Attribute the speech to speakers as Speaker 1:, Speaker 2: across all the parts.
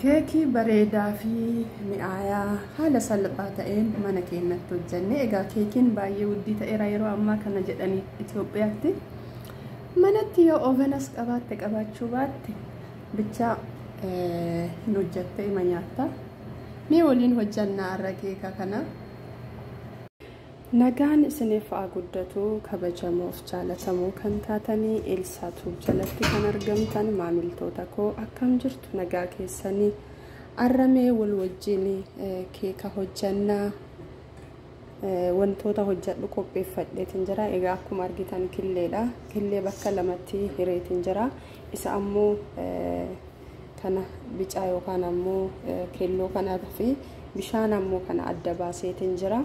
Speaker 1: Keekii bareedaa fi mi'aayaa haala salphaa ta'een mana keenyatti hojjenne. Egaa keekiin baay'ee guddii ta'eera yeroo ammaa kana jedhanii Itoophiyaatti. Manatti yoo ovenas qabaatte qabaachuu baatte bichaa hin hojjatte ima nyaatta. Mee waliin hojjannaa har'a keeka kana. Nagaan isiniif haa guddatu kabajamoof jaalatamoo kan taatanii Eelsaa Tuub jalatti kan argamtan maamiltoota koo akkam jirtu nagaa keessanii arramee wal wajjin keeka hojjannaa wantoota hojjadhu qopheeffadheetiin jira. Egaa akkuma argitan killeedha. Killee bakka lamatti hireetiin jira. Isa ammoo kana bicaa yookaan ammoo keelloo kanaa fi bishaan ammoo kana adda baaseetiin jira.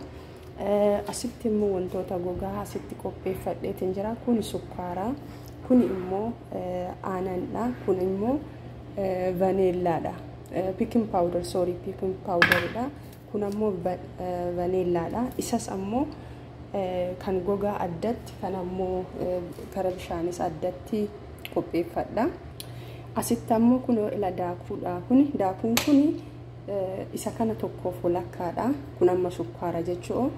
Speaker 1: Asitti immoo wantoota gogaa asitti qopheeffadheetiin jira. Kun sukkaara, kun immoo aananidha, kun immoo vaneellaadha. Baking powder, sorry, baking powderidha. Kun ammoo vaneellaadha. Isas ammoo kan gogaa addatti, kan ammoo kara bishaanis addatti qopheeffadha. Asitti ammoo kun ila daakuudha. Kun daakuun kun isa kana tokkoof walakkaadha. Kun amma sukkaara jechuudha.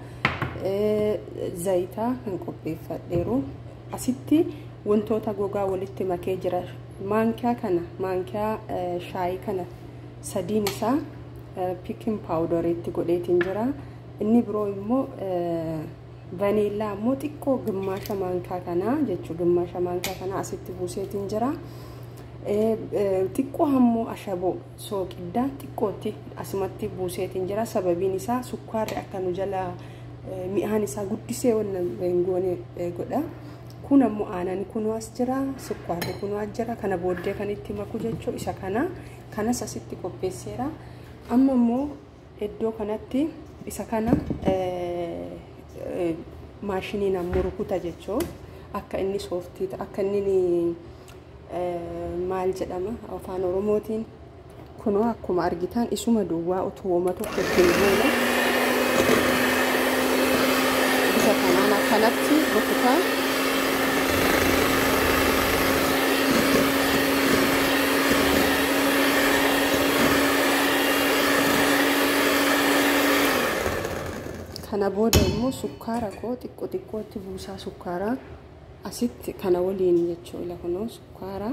Speaker 1: Zayita kan qopheeffadheeru. Asitti wantoota gogaa walitti makee jira. Maankiyaa kana, maankiyaa shaayii kana sadiin isaa baking powderiitti godheetiin jira. Inni biroo immoo vaneellaa ammoo xiqqoo gimmaasha maankaa kanaa jechuudha. Gimmaasha maankaa kanaa asitti buuseetiin jira. Xiqqoo ammoo ashaboo sooqiddaa xiqqootti asumatti buuseetiin jira. Sababiin isaa sukkaarri akka nu jala mi'aan isaa guddisee wanna hin goone godha. Kun ammoo aanan kunuu as jira, sukkaarri kunuu as jira. Kana booddee kan itti maku jechuudha isa kana. Kanas asitti qopheesseera. Amma immoo iddoo kanatti isa kana maashiniin ammoo rukuta jechuudha. Akka inni sooftii, akka inni maal jedhama afaan Oromootiin, kunoo akkuma argitan isuma duwwaa utuu tokko ittiin goona. Bifa kanaan akkanatti rukutaa. Kana booda immoo sukkaara koo xiqqoo xiqqootti buusaa, sukkaara asitti kana waliin jechuudha. Kunoo sukkaara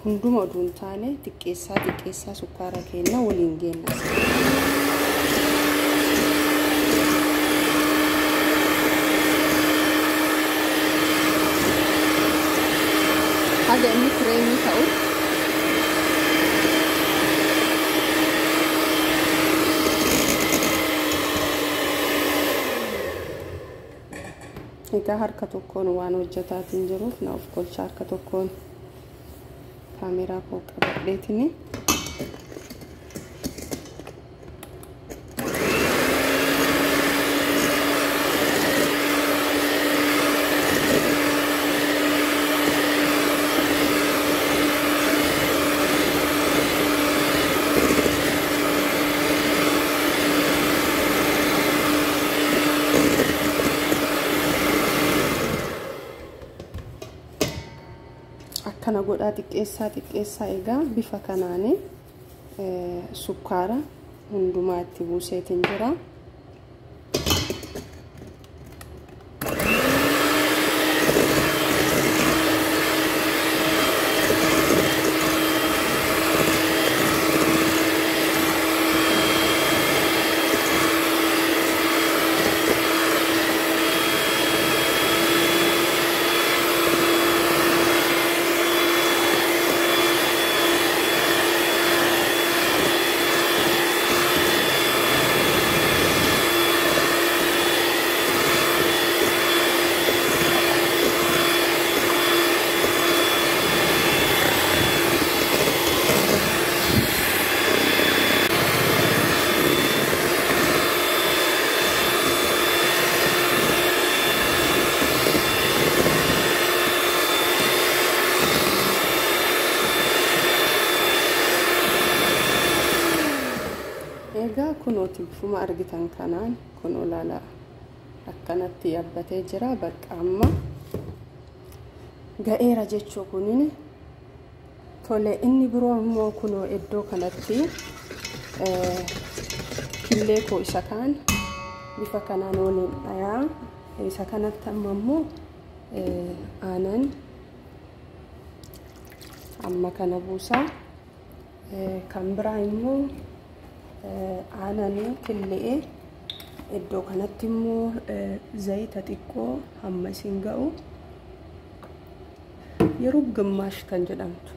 Speaker 1: hunduma oduu hin taane xiqqeessaa xiqqeessaa sukkaara keenya waliin geenna. Haga inni kireemii ta'u. Egaa harka tokkoon waan hojjetaatiin jiruuf na of kolcha, harka tokkoon kaameraa koo qabadheetini. Akkana godhaa xiqqeessaa xiqqeessaa. Egaa bifa kanaan sukkaara hundumaa itti buuseetiin jira. Egaa kunooti bifuma argitan kanaan kun olaanaa akkanatti yaabbatee jira. Bakka amma ga'eera jechuu kunin Tole, inni biroo immoo kunoo iddoo kanatti killee koo isa kaan bifa kanaan waliin dhayaa. Isa kanatti amma immoo aanan amma kana buusaa. Kan biraa immoo aananii killee iddoo kanatti immoo zayita xiqqoo hamma isin ga'u yeroo gammaash kan jedhamtu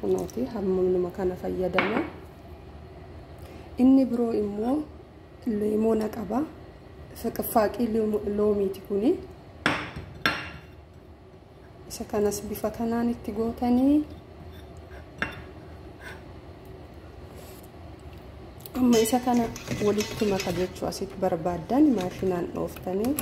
Speaker 1: kunooti hammuma kana fayyadama. Inni biroo immoo leemoona qaba. Fiqfaaqii loomiiti kuni. Isa kanas bifa kanaan itti gootanii amma isa kana walitti maka jechuu asitti barbaaddan maashinaan dhooftanii.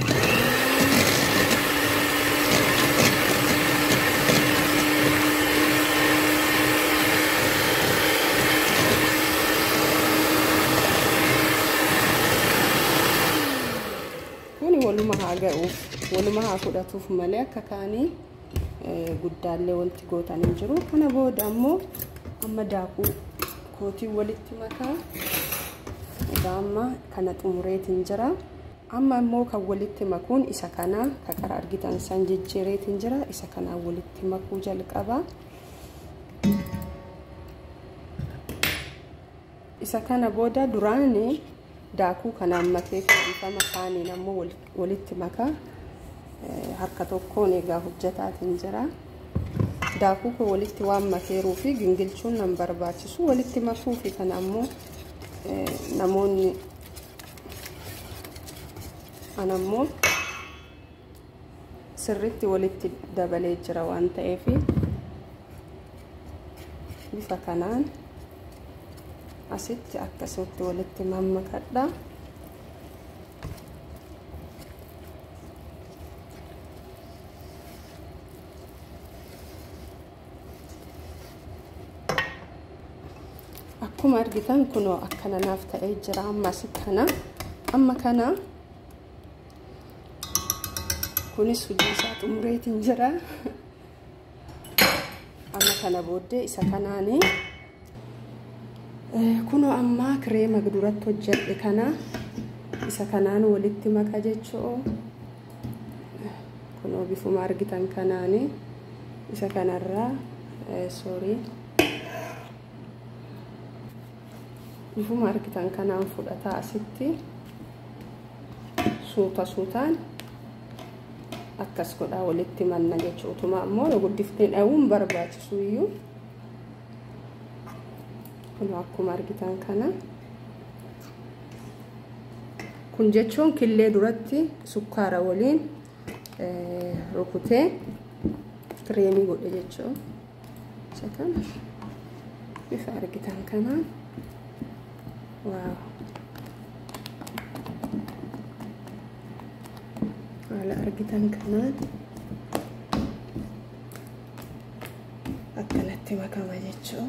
Speaker 1: Kuni waluma haa ga'uuf waluma haa fudhatuuf malee akka kaanii guddaallee wanti gootan hin jiru. Kana booda ammoo amma daakuu kootii walitti makaa. Egaa amma kana xumureetiin jira. Amma immoo kan walitti makuun isa kana ka qara argitan san jijjiireetiin jira. Isa kanaan walitti makuu jalqaba. Isa kana booda duraani daakuu kanaan makee dhiifama kaaniin ammoo walitti makaa. Harka tokkoon egaa hojjetaatiin jira. Daakuu koo walitti waan makeeruu fi gingilchuun nan barbaachisu walitti makuu fi kana ammoo namoonni ana ammoo sirriitti walitti dabalee jira waan ta'eef bifa kanaan asitti akkasitti walitti mammakadha. Akkuma argitan kunoo akkana naaf ta'ee jira. Amma asitti kana amma kana kunis hojii isaa xumureetiin jira. Amma kana booddee isa kanaani kunoo amma kireema duratti hojjedhe kana isa kanaan walitti maka jechuu. Kunoo bifuma argitan kanaani isa kanarraa sorry bifuma argitan kanaan fudhataa asitti suuta suutaan akkas godhaa walitti manna jechuu. Utuma ammoo guddifteen dhawuun barbaachisu iyyuu kunoo akkuma argitan kana kun jechuun killee duratti sukkaara waliin rukutee kireemii godhe jechuu. Isa kana bifa argitan kanaan waaw haala argitan kanaan akkanatti makama jechuu.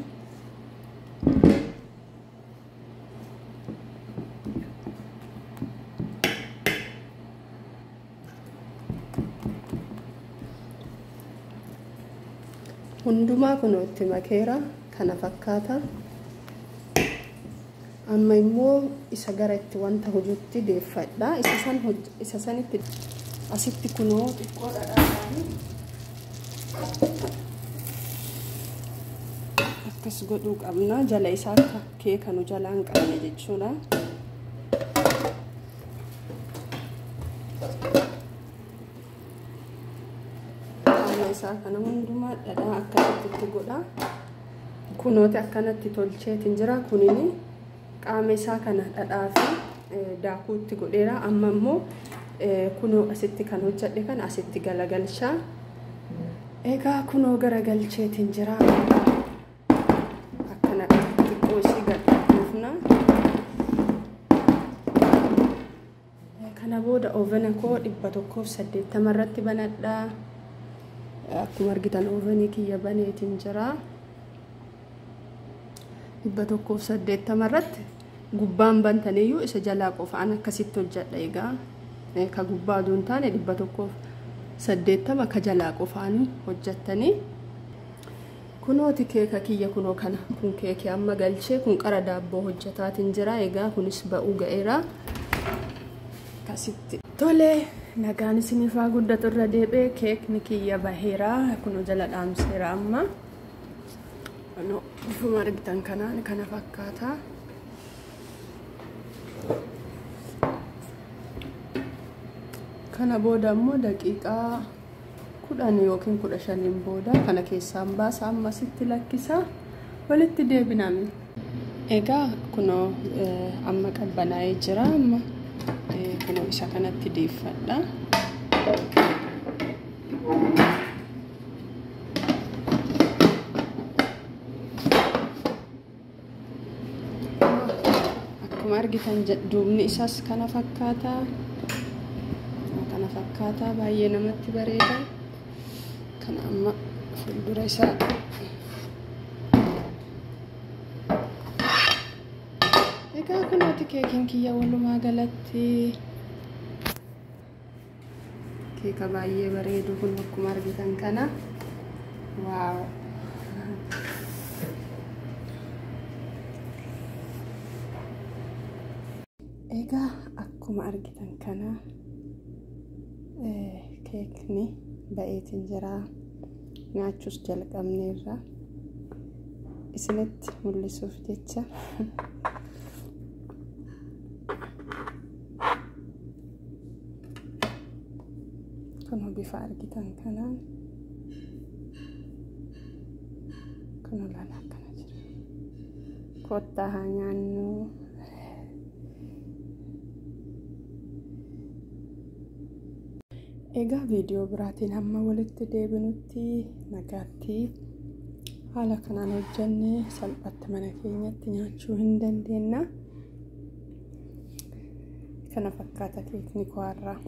Speaker 1: Hundumaa kunoo itti makeera kana fakkaata. Amma immoo isa gara itti wanta hojuutti deeffadha. Isa sanitti asitti kunoo xiqqoo dhadhaadhaan akkas godhuu qabna. Jala isaa akka keeka nu jalaa hin qabne jechuudha. Qaama isaa kana hundumaa dhadhaa akkasitti godha. Kunooti akkanatti tolcheetiin jira. Kunini qaama isaa kana dhadhaa fi daakuutti godheera. Amma immoo kunoo asitti kan hojjedhe kana asitti galagalchaa. Egaa kunoo garagalcheetiin jira. Akkana xiqqoo isii gadhuufna. Kana booda oovena koo 180 irratti banadha. Akkuma argitan oovenii kiyya baneetiin jira. 180 irratti gubbaan bantaniyyuu isa jalaa qofaan akkasitti hojjedha. Egaa ka gubbaa aduu hin taane 180 ka jalaa qofaan hojjettanii. Kunooti keeka kiyya kunoo kana kun keekii amma galchee kun qara daabboo hojjetaatiin jira. Egaa kunis ba'uu ga'eera. Akkasitti. Tole nagaan isiniif haa guddatu irra deebi'ee keekni kiyya baheera. Kunoo jala dhaamseera amma. Kunoo bifuma argitan kanaan kana fakkaata. Kana booda immoo daqiiqaa 10 yookiin 15 booda kana keessaan baasa ammasitti lakkisa walitti deebiname. Egaa kunoo amma qabbanaa'ee jira amma kunoo isa kanatti deeffadha. Akkuma argitan duubni isaas kana fakkaata. Kana fakkaata baay'ee namatti bareeda. Kana amma fuuldura isaa egaa kunooti keekiin kiyya walumaa galatti keeka baay'ee bareedu kun akkuma argitan kana waaw. Egaa akkuma argitan kana keekni ba'eetiin jira. Nyaachuus jalqabneerra isinitti mul'isuuf jecha. Kunoo bifa argitan kanaan kunoo laala akkana jira. Kottaa haa nyaannu. Egaa viidiyoo biraatiin hamma walitti deebinutti nagaatti. Haala kanaan hojjennee salphaatti mana keenyatti nyaachuu hin dandeenya. Kana fakkaata keekni koo har'aa.